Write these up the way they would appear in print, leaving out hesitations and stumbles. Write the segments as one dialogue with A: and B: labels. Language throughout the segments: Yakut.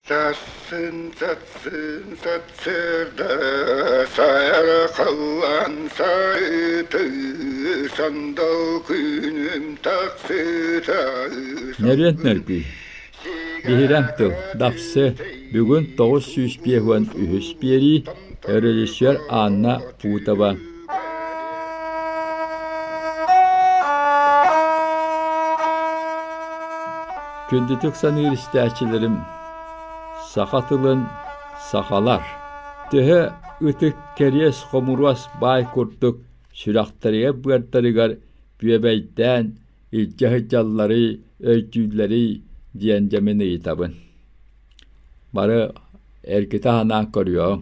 A: Сарсын сарсын сарсыарда сайархаллан сайты сандал күнүм тахсыта.
B: Нөрүөн нөргүй. Биһирэм тыл, Дапсы, бүгүн 953 биэрии, режиссер Анна Путова. Күндүтүк саныыр истээччилэрим, саха тылын сахалар. Төһө ытык кэриэс хомуруос баай курдук сүрэхтэригэр-быардарыгар бүөбэйдээн илдьэ сылдьалларый, өйдүүллэрий диэн дьэ мин ыйытабын. Бары эргитэ санаан көрүөҕүҥ.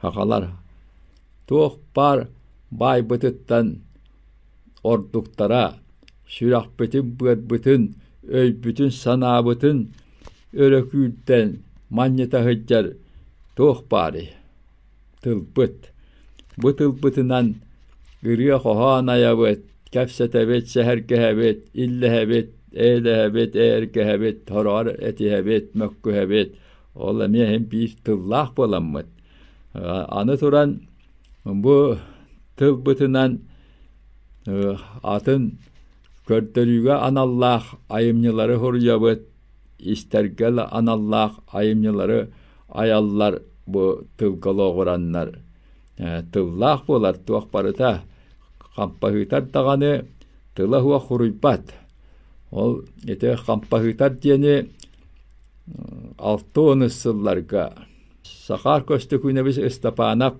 B: Сахалар туох баар баайбытыттан ордуктара, сүрэхпитин-быарбытын, өйбүтүн-санаабытын өрө күүрдэн манньыта сылдьар туох баарый? Тылбыт. Бу тылбытынан ырыа-хоһоон айабыт, кэпсэтэбит, сэһэргэһэбит, иллэһэбит, эйэлэһэбит, эйэргэһэбит, сороҕор этиһэбит, мөккүһэбит. Ол эмиэ иһин биир тыллаах буоламмыт. Аны туран бу тылбытынан атын көрдөрүүгэ аналлаах айымньылары суруйабыт, истэргэ аналлаах айымньылары айаллар бу тылга олоҕураннар. Тыллаах буолар туох барыта хампаһыытар даҕаны тыла суох суруйбат. Ол ити хампаһыытар диэни 60 сылларга Сахаар Көстөкүүнэбис Ыстапаанап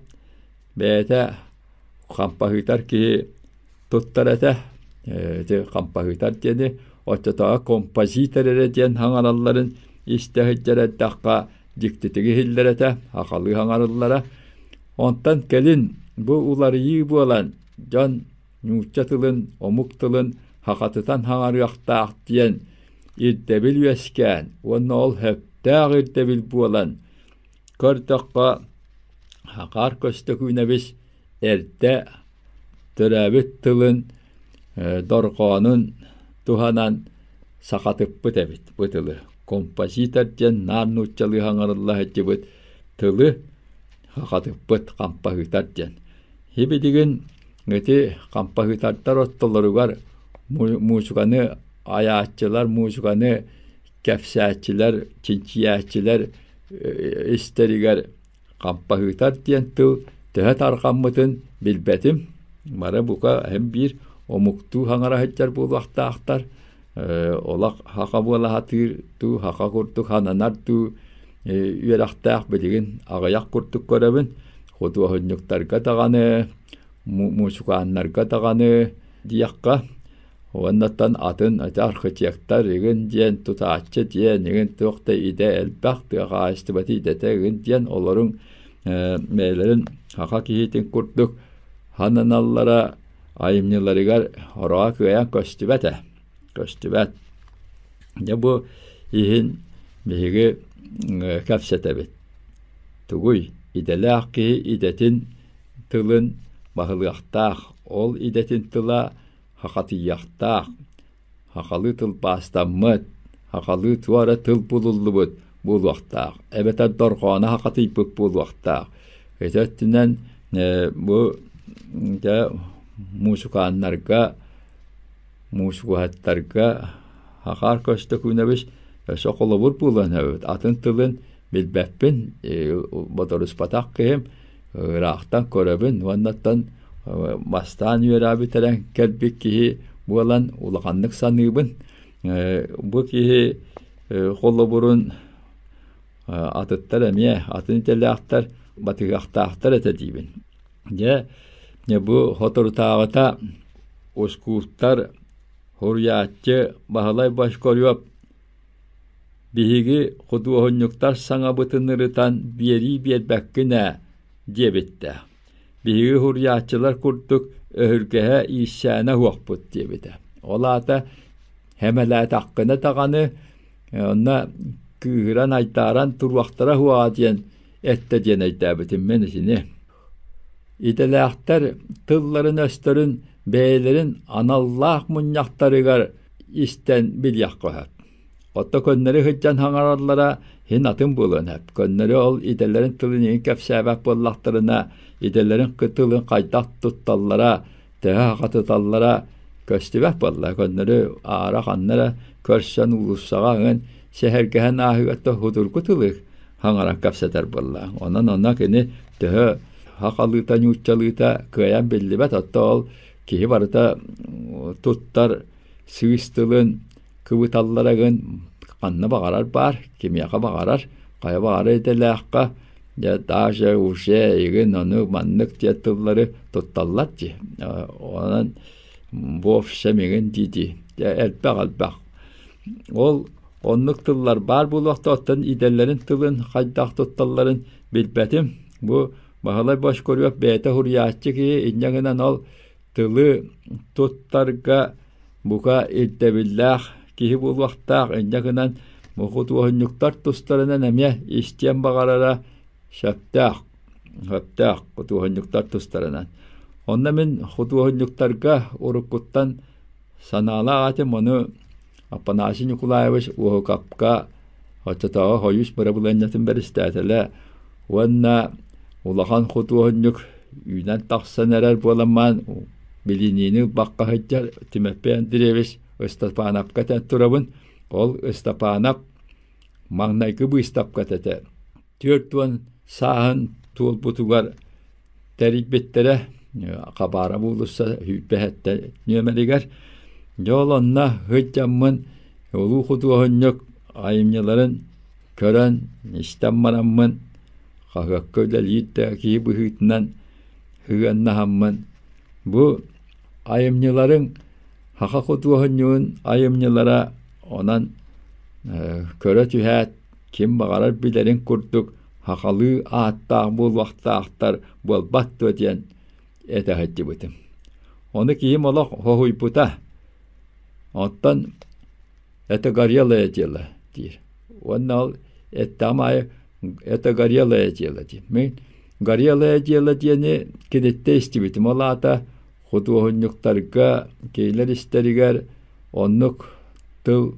B: бэйэтэ хампаһыытар киһи туттар этэ. Ити хампаһыытар диэни оччотооҕу композитор эрэ диэн саҥаралларын истэ сылдьар эрдэххэ дьиктитик иһиллэр этэ, сахалыы саҥарыллара. Онтон кэлин бу уларыйыы буолан дьон нуучча тылын, омук тылын сахатытан саҥарыахтаах диэн ирдэбил үөскээн уонна ол сөптөөх ирдэбил буолан көрдөххө Хаар Көстөкүүнэбис эрдэ төрөөбүт тылын дорҕоонун туһанан сахатыппыт эбит бу тылы. Композитор диэн наар нууччалыы саҥарылла сылдьыбыт тылы сахатыппыт хампаһыытар диэн. Сибилигин ити хампаһыытардар ортолоругар муусуканы айааччылар, муусуканы кэпсээччилэр, чинчийээччилэр истэригэр хампаһыытар диэн тыл төһө тарҕаммытын билбэтим. Бары бука һин биир омуктуу саҥара сылдьар буолуохтаахтар. Олох саха буола сатыыр дуу, саха курдук сананар дуу үөрэхтээх билигин аҕыйах курдук көрөбүн. Худуоһунньуктарга даҕаны, муусукааннарга даҕаны диэххэ Уоннаттан атын ити архитектор игин диэн, тутааччы диэн игин туох да идэ элбэх, тыа хаһаайыстыбата идэтэ игин диэн олоруҥ бэйэлэрин саха киһитин курдук сананаллара айымньыларыгар ороҕо кыайан көстүбэт ээ, көстүбэт. Дьэ бу иһин биһиги кэпсэтэбит. Тугуй, идэлээх киһи идэтин тылын баһылыахтаах, ол идэтин тыла хахатыйыахтаах, хахалыы тылбаастаммыт, хахалыы туора тыл булуллубут буолуохтаах, эбэтэр дорҕооно хахатыйбыт буолуохтаах. Ити өттүнэн бу дьэ муусукааннарга, муусукаһыттарга Хахаар Көстөкүүнэбис өссө холобур буолуон сөбүт. Атын тылын билбэппин, бодоруспатах киһим ыраахтан көрөбүн уоннаттан бастаан үөрээбит эрэн кэлбит киһи буолан улаханнык саныыбын. Бу киһи холобурун атыттар эмиэ атын идэлээхтэр батыһыахтаахтар этэ диибин. Дьэ, бу соторутааҕыта ускууттар суруйааччы Баһылай Бочкарев Биһиги худуоһунньуктар саҥабытын ырытан биэрии биэрбэккин ээ диэбиттэ. Биһиги суруйааччылар курдук өһүргэһэ иирсээнэ суохпут диэбитэ. Ол аата сэмэлээтэххинэ даҕаны онно кыыһыран айдааран туруохтара суоҕа диэн эттэ диэн өйдөөбүтүм мин итини. Идэлээхтэр тылларын-өстөрүн бэйэлэрин аналлаах мунньахтарыгар истэн билиэххэ сөп. Отто көннөрү сылдьан хаҥараллара иһин атын буолуон сөп. Көннөрү ол идэлэрин тылын иһин кэпсээбэт буоллахтарына, идэлэрин тылын хайдах тутталлара, төһө хатыталлара көстүбэт буолла. Көннөрү аара ханна эрэ көрсөн уулуссаҕа ыҥын сэһэргэһэн ааһыгар судургу тылы хаҥаран кэпсэтэр буолла. Онон онно кини төһө хахалыыта, ньууччалыыта кыайан биллибэт. Отто ол киһи барыта туттар сыыс тылын кыбыталлара гын ханна баҕарар баар, кимиэхэ баҕарар, хайа баҕарар идэлээххэ дьэ даже уже игин ону маннык диэн тыллары тутталлар дии. Онон вовсе мигин дии-дии элбэх элбэх. Ол оннук тыллар баар буолуохтаахтан идэлэрин тылын хайдах тутталларын билбэтим. Бу Баһылай Бошкурев бэйэтэ суруйааччы киһи инньэ гынан ол тылы туттарга бука ирдэбиллээх киһи буолуохтаах. Инньэ гынан бу худуоһунньуктар тустарынан эмиэ истиэн баҕарара сөптөөх, сөптөөх худуоһунньуктар тустарынан. Онно мин худуоһунньуктарга уруккуттан санаалаах этим, ону Афанасий Николаевич Уоһукапка оччотооҕу Хойуус бырабылыанньатын бэрэстээтэлэ уонна улахан худуоһунньук үүнэн тахсан эрэр буоламмаан билиниини ылбакка сылдьар Тимофей Андреевич Ыстапаанапка этэн турабын. Ол Ыстапаанап маҥнайгы быыстапката этэ. 40 сааһын туолбутугар тэрийбиттэрэ Хабаров уулусса 27 нүөмэригэр. Дьэ ол онно сылдьаммын улуу худуоһунньук айымньыларын көрөн, истэн бараммын хаһыакка үлэлиир да киһи быһыытынан сыһыаннаһаммын бу айымньыларыҥ саха худуоһунньугун айымньылара онон көрө түһээт ким баҕарар билэрин курдук сахалыы ааттаах буолуохтаахтар буолбат дуо диэн этэ сылдьыбытым. Ону киһим олох хоһуйбута. Оттон это горелое дело диир. Уонна ол эттэҕим аайы это горелое дело диир. Мин горелое дело диэни киниттэн истибитим. Ол аата худуоһунньуктарга, кинилэр истэригэр оннук тыл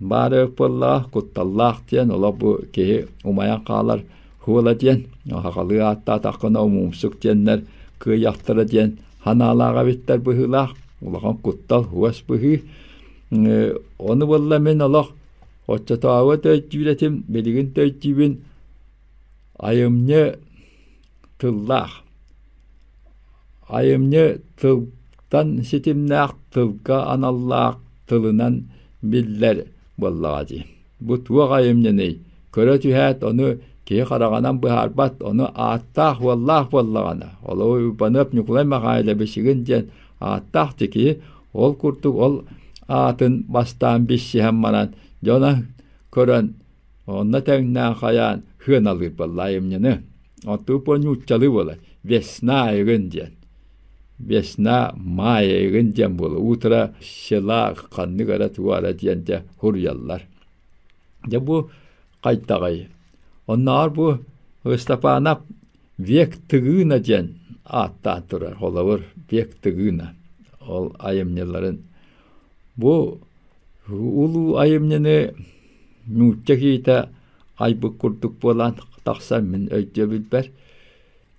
B: Баар эбит буоллаҕа, кутталлаах диэн, олох бу киһи умайан хаалар хуола диэн, сахалыы ааттаатаххына умуумсук диэннэр кыайахтара диэн санаалаах эбиттэр быһыылаах, улахан куттал, уос быһыы. Ону буолла мин олох оччотооҕу өйдүүр этим, билигин да өйдүүбүн, айымньы тыллаах. Айымньы тылтан ситимнээх, тылга аналлаах тылынан биллэр буоллаҕа дии. Бу туох айымньыный? Көрө түһээт, ону киһи хараҕынан быһаарбат, ону ааттаах уоллаах буоллаҕына, Олоҕу Уйбаныап Ньукулай Михайловичыгын диэн ааттаах киһи ол курдук ол аатын бастаан билсиһэн баран дьоно көрөн онно тэҥнээн хайаан сыаналыыр буолла айымньыны. Оттуу по нууччалыы буолар. Весна айыгын диэн. Весна май айыгын диэн буолар. Утро села ханнык эрэ тугу эрэ диэн дьэ суруйаллар. Дьэ бу хайдаҕый? Оннооҕор бу Ыстапаанап Век Тыгыына диэн ааттаан турар. Холобур, Век Тыгыына. Ол айымньыларын. Бу улуу айымньыны нуучча киһитэ айбыт курдук буолан тахсан мин өйдүөбүлбэр.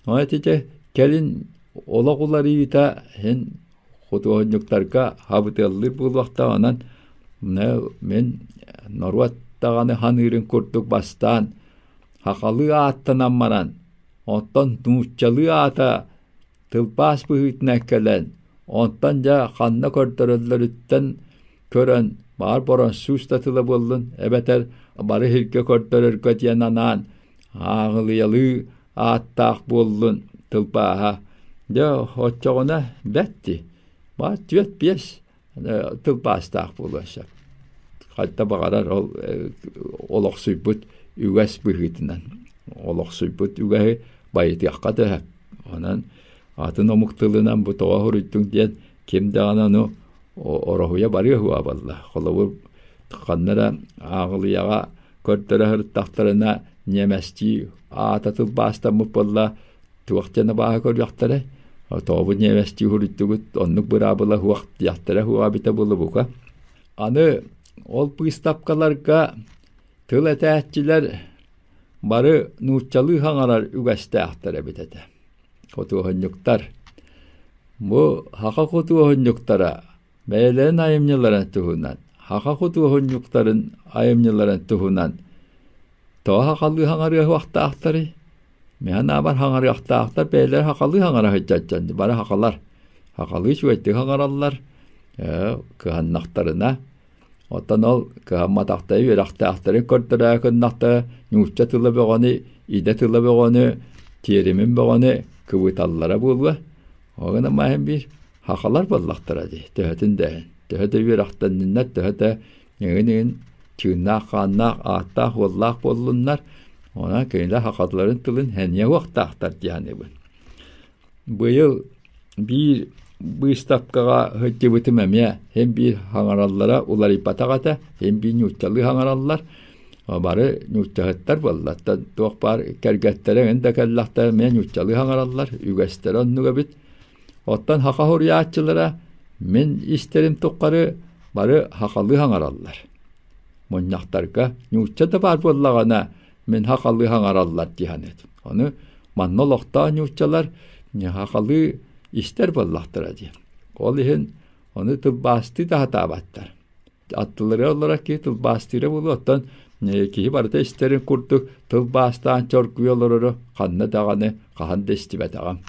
B: Ону итичэ кэлин олох уларыйыыта иһин худуоһунньуктарга хабытыаллыыр буолуохтаах. Онон мин норуот даҕаны саныырын курдук бастаан сахалыы ааттанан баран, оттон нууччалыы аата тылбаас быһыытынан кэлэн, онтон дьэ ханна көрдөрөллөрүттэн көрөн, баар боронсуус да тыла буоллун, эбэтэр бары сиргэ көрдөрөргө диэн анаан ааҕылыйалыы ааттаах буоллун тылбааһа. Дьэ, оччоҕуна бэрт дии. Баар түөрт-биэс тылбаастаах буолуон сөп. Хайда баҕарар ол олохсуйбут үгэс быһыытынан олохсуйбут үгэһи байытыахха да сөп. Онон атын омук тылынан бу тоҕо суруйдуҥ диэн ким даҕаны ону ороһуйа барыа суоҕа буолла. Холобур, ханна эрэ ааҕылыйаҕа көрдөрө сырыттахтарына ньиэмэстии аата тылбаастаммыт буолла туох диэн абааһы көрүөхтэрэй тоҕобут ньиэмэстии суруйдугут оннук быраабыла суох диэхтэрэ суоҕа эбитэ буолуо бука аны Ол быыстапкаларга тыл этээччилэр бары нууччалыы саҥарар үгэстээхтэр эбит этэ. Хотуоһунньуктар. Бу саха хотуоһунньуктара бэйэлэрин айымньыларын туһунан, саха худуоһунньуктарын айымньыларын туһунан тоҕо сахалыы саҥарыа суохтаахтарый? Мин санаабар саҥарыахтаахтар бэйэлэрэ сахалыы саҥара сылдьар бары сахалар. Сахалыы үчүгэйдик саҥараллар, кыһаннахтарына. Оттон ол кыһамматахтара үөрэхтээхтэрин көрдөрө гыннахтара нуучча тыла бөҕөнү, идэ тыла бөҕөнү, тиэримин бөҕөнү кыбыталлара буолуо. Ол гынан маһын биир Сахалар буоллахтара дии, төһөтүн да иһин. Төһө да үөрэхтэнниннэр, төһө да эҥин-эҥин чыыннаах-хааннаах, ааттаах-уоллаах буоллуннар, онон кинилэр сахаларын тылын сэниэ уохтаахтар дии саныыбын. Быйыл биир быыстапкаҕа сылдьыбытым эмиэ син биир саҥараллара уларыйбатах этэ, син биир нууччалыы саҥараллар. Бары нууччаһыттар буолла, туох баар кэргэттэрэ эҥин да кэллэхтэрэ эмиэ нууччалыы саҥараллар, үгэстэрэ оннук эбит. Оттон саха суруйааччылара мин истэрим тухары бары сахалыы саҥараллар. Мунньахтарга нуучча да баар буоллаҕына мин сахалыы саҥараллар дии саныытым. Ону манна олохтоох нууччалар сахалыы истэр буоллахтара дии. Ол иһин ону тылбаастыы да сатаабаттар. Аттыларыгар олорор киһи тылбаастыыра буолуо, оттон киһи барыта истэрин курдук тылбаастаан чоргуйа олороро ханна даҕаны хаһан да истибэтэҕим.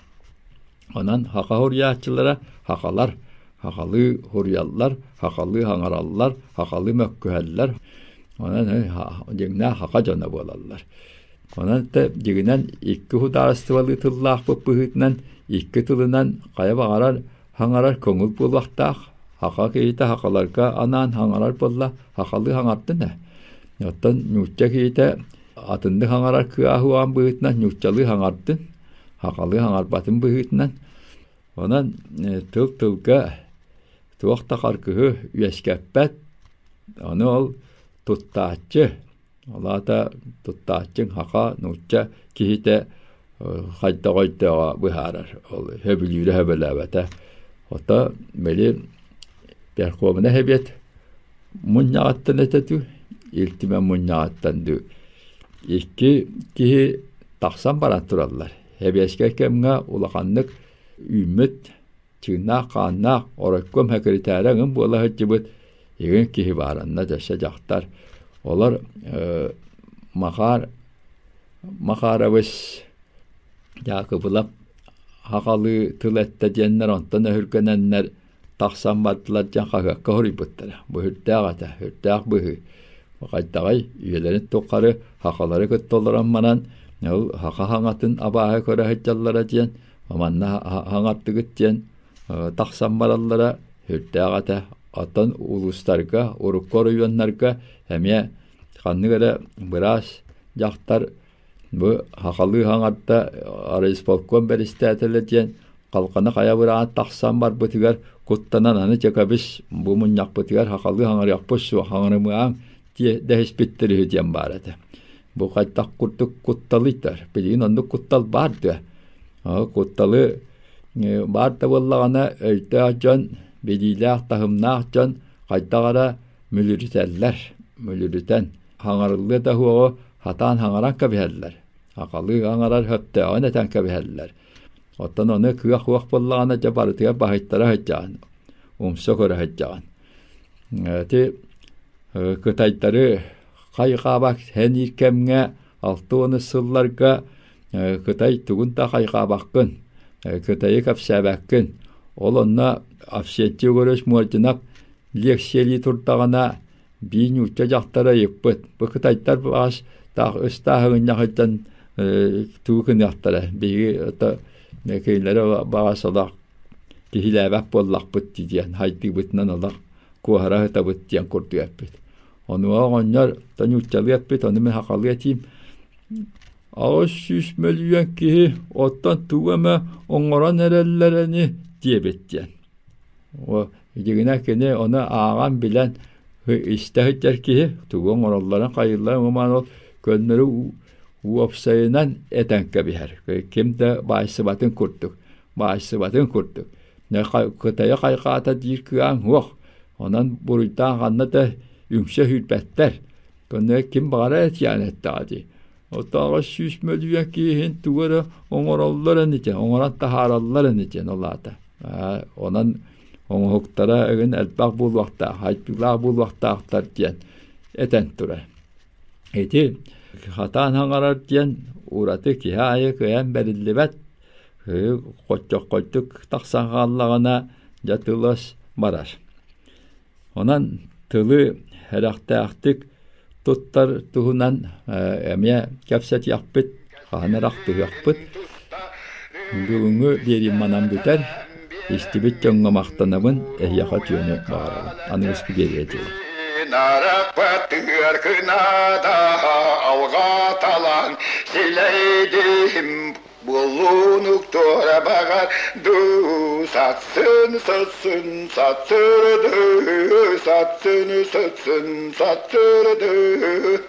B: Онон саха суруйааччылара сахалар, сахалыы суруйаллар, сахалыы саҥараллар, сахалыы мөккүһэллэр. Онон дьиҥнээх саха дьоно буолаллар. Онон дьиҥинэн икки судаарыстыбалыы тыллаахпыт быһыытынан икки тылынан хайа баҕарар Хаҥарар көҥүл буолуохтаах, саха киһитэ сахаларга анаан хаҥарар буолла, сахалыы хаҥардын ээ. Оттон нуучча киһитэ атыннык хаҥарар кыаһы уоҕан быһыытынан нууччалыы хаҥардын, сахалыы хаҥарбатын быһыытынан. Онон тыл тылга туох да харгыһы үөскэппэт. Ону ол туттааччы, ол аата туттааччыҥ саха, нуучча киһитэ хайдах өйдөөҕө быһаарар ол сөбүлүүрэ сөбүлээбэтэ ото били Верховнай Сэбиэт мунньаҕыттан этэ дуу Ил Түмэн мунньаҕыттан дуу икки киһи тахсан баран тураллар сэбиэскэй кэмҥэ улаханнык үүммүт чыыннаах-хааннаах оройкуом сэкиритээрэ эҥин буола сылдьыбыт игин киһи баарынна дөссө дьахтар олор Махаар Махарович Дьаакыбылап сахалыы тыл эттэ диэннэр онтон өһүргэнэннэр тахсан бардылар диэн хаһыакка суруйбуттара. Бу сүрдээх этэ, сүрдээх быһыы. Хайдаҕый үйэлэрин тухары сахалары кытта олорон баран ол саха саҥатын абааһы көрө сылдьаллара диэн манна саҥардыгыт диэн тахсан бараллара сүрдээх этэ. Оттон улуустарга, урукку оройуоннарга эмиэ Ханнык эрэ быраас дьахтар бу сахалыы саҥарда райисполком бэрэстээтэлэ диэн халҕаны хайа быраҕан тахсан барбытыгар куттанан аны чөкөбүс бу мунньахпытыгар сахалыы саҥарыахпыт суох саҥарымыаҥ дэһиспиттэр үһү диэн баар этэ. Бу хайдах курдук кутталыйтар? Билигин оннук куттал баар дуо? Кутталы баар да буоллаҕына өйдөөх дьон, билиилээх, таһымнаах дьон хайдах эрэ мүлүрүтэллэр, мүлүрүтэн хаҥарыллыа да суоҕу сатаан хаҥаран кэбиһэллэр, сахалыы хаҥарар сөптөөҕүн этэн кэбиһэллэр. Оттон ону кыах-уох буоллаҕына дьэ барытыгар баһыйтара сылдьаҕын, умса көрө сылдьаҕын. Ити кытайдары хайҕаабат сэниир кэмҥэ 60 сылларга Кытай тугун да хайҕаабаккын, Кытайы кэпсээбэккин. Ол онно Авсентий Егорович Мординов Лиэксийэлии турдаҕына биир нуучча дьахтара ыйыппыт: «Бу кытайдар баҕас таах ыстааһыгынньахыттан тугу гыныахтара, биһиги ото кинилэри баҕас олох киһилээбэт буоллахпыт» диэн хайдыыбытынан олох куоһара сытабыт диэн курдук эппит. Онуоха оҕонньор то нууччалыы эппит, ону мин сахалыы этиим: 800 мөлүйүөн киһи оттон тугу эмэ оҥорон эрэллэр ини диэбит диэн. Дьиҥинэ кини ону ааҕан билэн истэ сылдьар киһи тугу оҥороллорун хайыылларын уонна ол көннөрү уопсайынан этэн кэбиһэр. Ким да баайсыбатын курдук, баайсыбатын курдук. Кытайы хайҕаата диир кыаҕыҥ суох. Онон буруйдаах ханна да үҥсэ сүүрбэттэр. Көннөрү ким баҕарар этиэҕин эттэҕэ дии. Оттооҕо 100 мөлүйүөн киһи тугу эрэ оҥороллор ини, оҥорон таһаараллар ини ол аата. Онон оҥоһуктара эҥин элбэх буолуохтаах, хайдыылаах буолуохтаахтар диэн этэн турар. Ити хатаан хаҥарар диэн ураты киһи аайы кыайан бэриллибэт, хоччоххойдук тахсан хааллаҕына дьэ тылас барар. Онон тылы сэрэхтээхтик туттар туһунан эмиэ кэпсэтиэхпит, хаһан эрэ ахтыһыахпыт. Бүгүҥҥү биэриим манан бүтэр. Истибит дьоҥҥо махтанабын, эһиэхэ үтүөнү баҕарабын. Аныгыскы биэриэ диэри.
A: Нараппатыгар кынаада алҕаталан силэйдим Буллунук туора баҕар дуу сатсын сытсын сатсырды сатсын сытсын сатсырды.